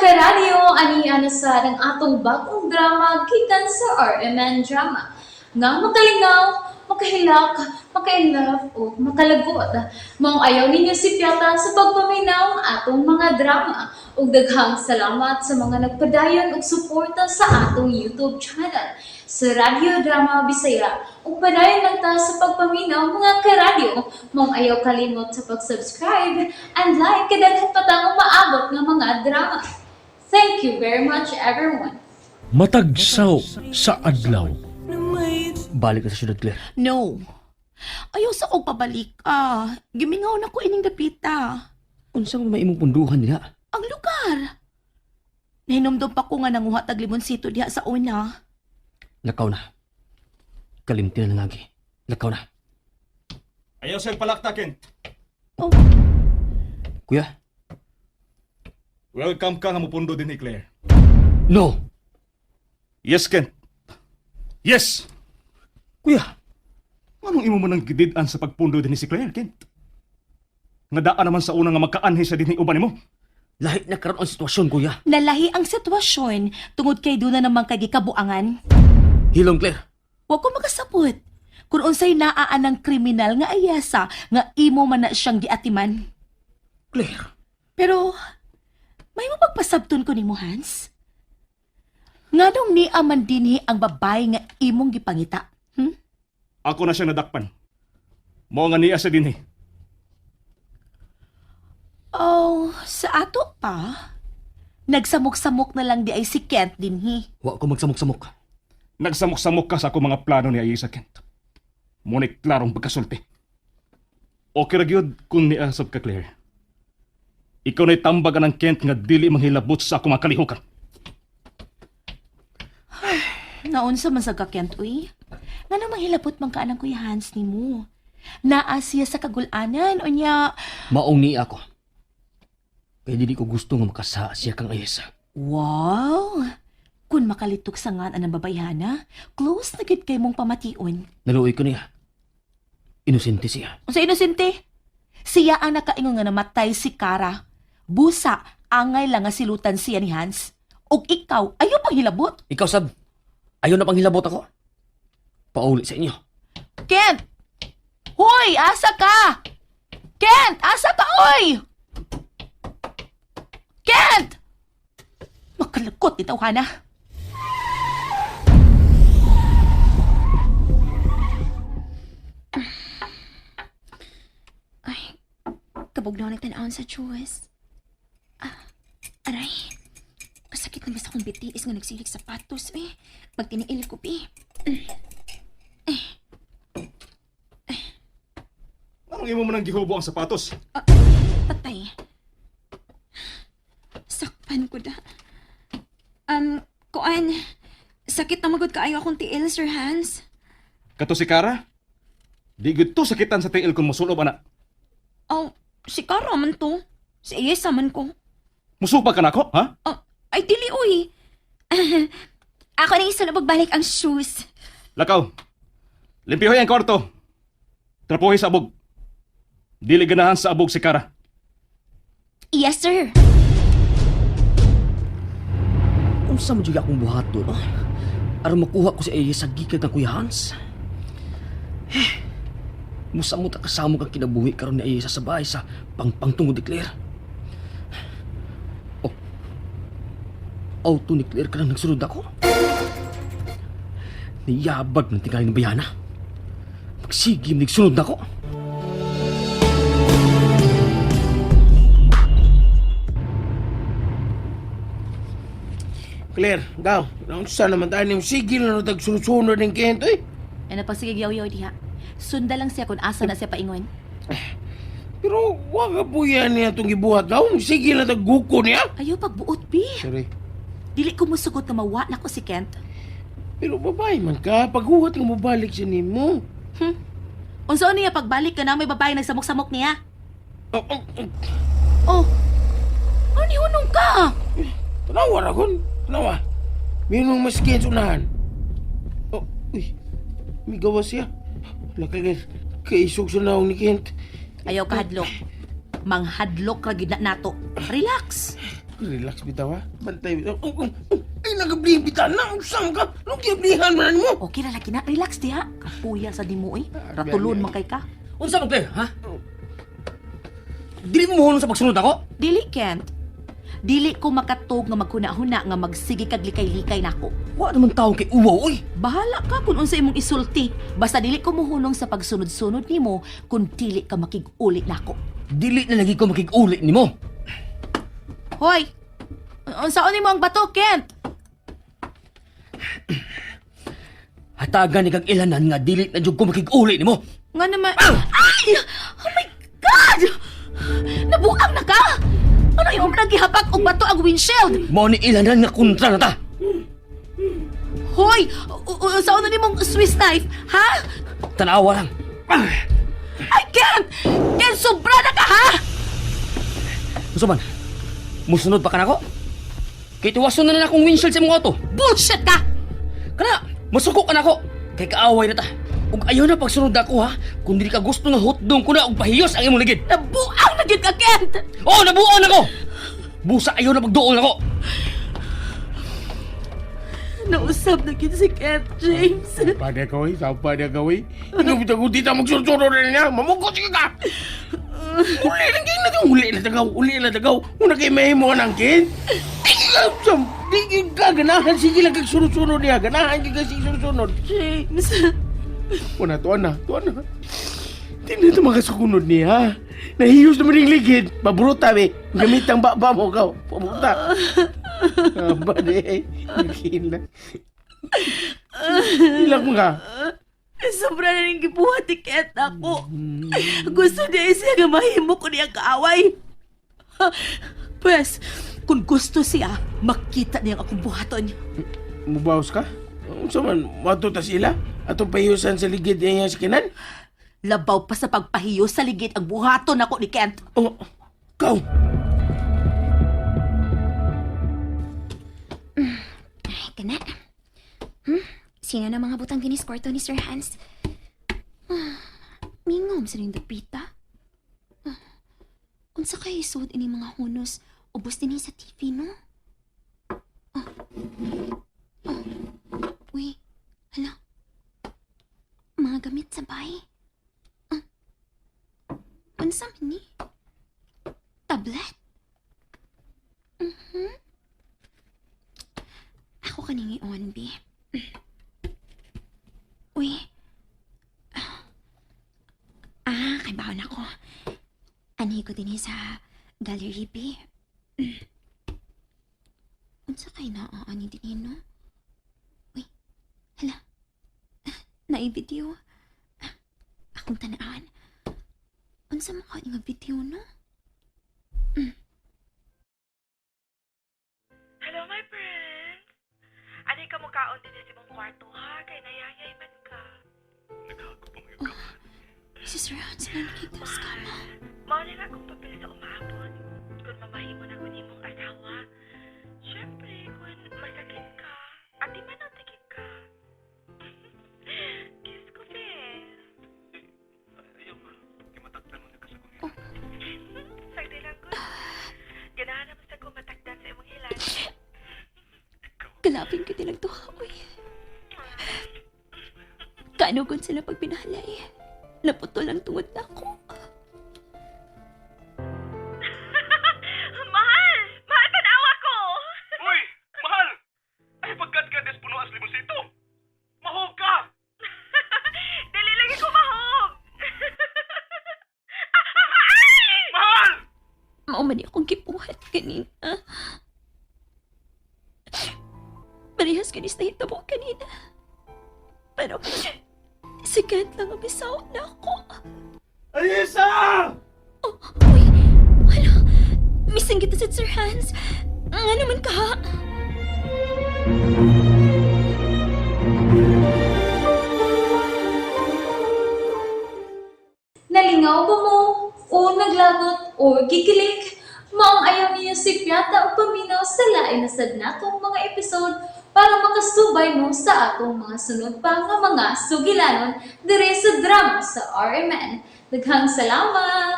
Karadyo, ani na sa ang atong bagong drama gikan sa RMN Drama. Nga makalingaw, makahilak, makainlove o makalagot. Maong ayaw ninyo sipyata sa pagpaminaw ang atong mga drama. Ug daghang salamat sa mga nagpadayon og suporta sa atong YouTube channel sa Radyo Drama Bisaya. Ug padayon lang ta sa pagpaminaw, mga karadyo. Maong ayaw kalimot sa pag-subscribe and like kay daghan pa tang umaabot nga mga drama. Thank you very much, everyone. Matagsaw sa adlaw. Balik na sa syudad, Claire. No. Ayaw sa kong pabalik ah. Gimingaw na ko ining dapita. Unsang may imong punduhan nila? Ang lugar. Nahinomdom pa ko nga nanguha tag limonsito diha sa una. Lakaw na. Kalimti na nangagi. Lakaw na. Ayaw siyang palakta, Kent. Oh, Kuya? Welcome ka nga mupundo din ni Claire. No! Yes, Kent. Yes! Kuya! Anong imo man ang gididan sa pagpundo din ni si Claire, Kent? Nga daan naman sa una nga magkaanhi sa dinhi uban nimo. Lahi na karon ang sitwasyon, kuya. Nalahi ang sitwasyon tungod kay doon na naman kay gikabuangan. Hilong, Claire. Wa ko makasabot. Kung unsay naa ng kriminal nga ayasa nga imo man na siyang giatiman. Claire. Pero may mapagpasabton ko nimo, Hans. Nganong niya man dinhi ang babae nga imong gipangita? Hmm? Ako na siyang nadakpan. Mao nga niya sa dinhi. Oh, sa ato pa. Nagsamok-samok na lang di ay si Kent dinhi. Wa ko magsamok-samok. Nagsamok-samok ka sa akong mga plano ni Ayesa, Kent. Ngunit klarong pagkasulti. Okay ra gyud kung niya sab ka, Claire. Ikaw na'y tambag ang Kent nga dili manghilabot sa akong mga kalihukan. Naunsa man sa ka Kent uy. Ngano manghilabot man ka anang Kuya Hans nimo? Naa siya sa kagulanan unya. Maong niya ako. Kaya dili ko gusto nga makasa siya kang Ayesa. Wow! Kung makalitok sa ngan anang babayhana, close na gid kay mong pamation. Naluoy ko niya. Inosente siya. Unsa inosente? Siya ang nakaingon nga namatay si Kara. Busa, angay lang nga silutan siya ni Hans. Og ikaw, ayaw pang hilabot. Ikaw, sab. Ayaw na pang hilabot ako. Pauli sa inyo. Kent! Hoy, asa ka? Kent, asa ka, oy? Kent! Makalakot ni tawhana. Ay, kabog na nagtanawon sa Diyos. Ah, aray. Kasakit na bis akong bitiis nga nagsilig sapatos, eh. Pag tiniil ko, bi. Anong imo man ang gihubo ang sapatos? Patay. Sakpan ko da. Kuan, sakit na magod kaayo akong tiil, Sir Hans. Kato si Kara? Di gud to sakitan sa tiil kung musulob ana. Oh, si Kara man to. Si Iyesa man ko. Musupa ka nako, ha? Oh, ay, dili, uy. Ako na isulog balik ang shoes. Lakaw. Limpihoy ang kwarto. Trapuhi sa abog. Dili ganahan sa abog si Kara. Yes, sir. Unsa man jud akong buhaton? Oh? Aron makuha ko si Ayesa gikan kang Kuya Hans. Eh, musa mo ta kasamo kang kinabuhi karon ni Ayesa sa bahay sa pangpangtungod ni Claire. Oh. Auto ni Claire ka lang nagsunod ako. Niyabag ng tingali ng bayana. Magsigim nagsunod ako. Claire, daw, naunsa naman tayo niyong sigil na nagsunod-sunod ng kento eh. Ano pa sige yaw-yaw diha. Sunda lang siya kung asa na siya paingon. Pero wag ka po yan niya itong gibuhat daw. Sigil na tagguko niya. Ayaw pagbuot, bi. Sorry. Dili ko musugot na mawa na ko si Kent. Pero babae man ka, paghuhat nga mobalik siya nimo. Unsa niya pagbalik ka na may babae nagsamok-samok niya? Oh, oh, oh. Oh. Ano ni hunong ka? Tanawa ra kon. Tanawa. Minong mas sa unahan. Oh, uy. May gawas siya. Laki guys. Kaisog sa naong ni Kent. Ayaw ka hadlok. Manghadlok ra gid na nato. Relax. Relax bitaw ha. Bantay bitaw. Oh, oh, oh. Ay, nagablihan bitaw na. Usam ka. Anong giblihan man mo? Okay ra lagi na, relax diha. Kapuya sa nimo eh. Ratulon man kay ka. Unsa man, Claire, ha? Dili mo mohunong sa pagsunod ako? Dili, Kent. Dili ko makatog nga maghuna-huna nga magsige kag likay-likay nako. Wa naman taong kay uwaw, oy. Bahala ka kung unsa imong isulti. Basta dili ko muhunong sa pagsunod-sunod nimo kung dili ka makig-uli nako. Dili na lagi ko makig-uli nimo. Hoy! Unsaon nimo ang bato, Kent? Hatagan ni kag ilanan nga dili na jud ko makig-uli nimo. Nga naman... Ay! Oh my God! Nabuang na ka! Ano imong nagihapag og bato ang windshield? Mao ni ilanan nga kontra na ta. Hoy! Unsaon na nimong Swiss knife, ha? Tanawa lang. Ay, Kent! Kent, sobra na ka, ha? Unsa man? Musunod pa ka nako? Kay tuwason na na akong windshield sa imong auto. Bullshit ka! Kana, masuko ka nako. Kay kaaway na ta. Ug ayaw na pagsunod nako ha. Kung dili ka gusto nga hotdong ko na og pahiyos ang imong ligid. Nabuang na gyud ka, Kent! Oh, nabuon ako. Busa ayaw na pagduol nako. Nausap na gyud si Kent, James. Sapa dia kau, sapa dia kau. Ikaw bitaw kung di ta magsunod na niya. Mamukot ka. Uli lang kayo na uli na tagaw, uli na tagaw. Una kay mahimo nang kin. Sam, di ka ganahan sige lang kag sunod-sunod niya. Ganahan gyud ka sige sunod-sunod. James. Una tuan na, tuan na. Di na ito makasukunod niya. Nahiyos naman yung ligid. Pabruta be. Gamit ang baba mo ka. Pabruta. Aba di. Nagkila. Ilak mo ka. Sobra na rin gibuhat ni Kent ako. Gusto niya siya nga mahimo ko niya kaaway. Pwes, kung gusto siya, makita niya ang akong buhaton. Mubawas ka? Unsa man, mato ta sila? Atong pahiyosan sa ligid niya sa kinan? Labaw pa sa pagpahiyo sa ligid ang buhaton ako ni Kent. Oh, kau. Ay, kana. Sino na mga butang dinis kwarto ni Sir Hans? Ah, mingom sa rin dapita. Ah, unsa kay isuod ini mga hunos, ubos din sa TV, no? Oh. Oh. Uy, hala. Mga gamit sa bahay. Ah. Unsa man ni? Tablet? Mhm. Ako kaning i-on, B. Uy. Ah, kay baon ako. Anhi ko din sa gallery, B. Unsa kay naa ani din no? Uy, hala. Nai-video. Ah, akong tanaan. Unsa man ka nga video, no? Hello, my prince. Ani ka mukaon din sa imong kwarto ha, kay nayayay man ka. Si Sir Hans na nakita sa kama. Mao na lang akong papel sa umapon. Kung mamahimo na ko nimong asawa. Siyempre, kung masakit ka, ati man ang tigit ka. Kiss ko, be. Oh. Sagdi lang ko. Ganahan naman sa kumatakdan sa imong hilan. Kalapin ko din duha, uy. Kanugon sila pag pinahalay. Naputol ang tungod na ako. Mahal! Mahal, tanawa ko! Uy, mahal. Ay pagkat ka puno as limosito. Mahog ka. Dili lagi ko mahog! Mahal! Mauman akong gibuhat kanina. Parehas kanis na hitabo kanina. Pero si Kent lang ang bisaw na ako. Alisa! Oh, uy, wala. Missing kita sa Sir Hans. Nga naman ka. Nalingaw ba mo? O naglagot o gikilig? Maong ayaw niyo si Piata o paminaw sa lain na sad natong mga episode para makasubay mo sa atong mga sunod pa nga mga sugilanon dire sa drama sa RMN. Daghang salamat!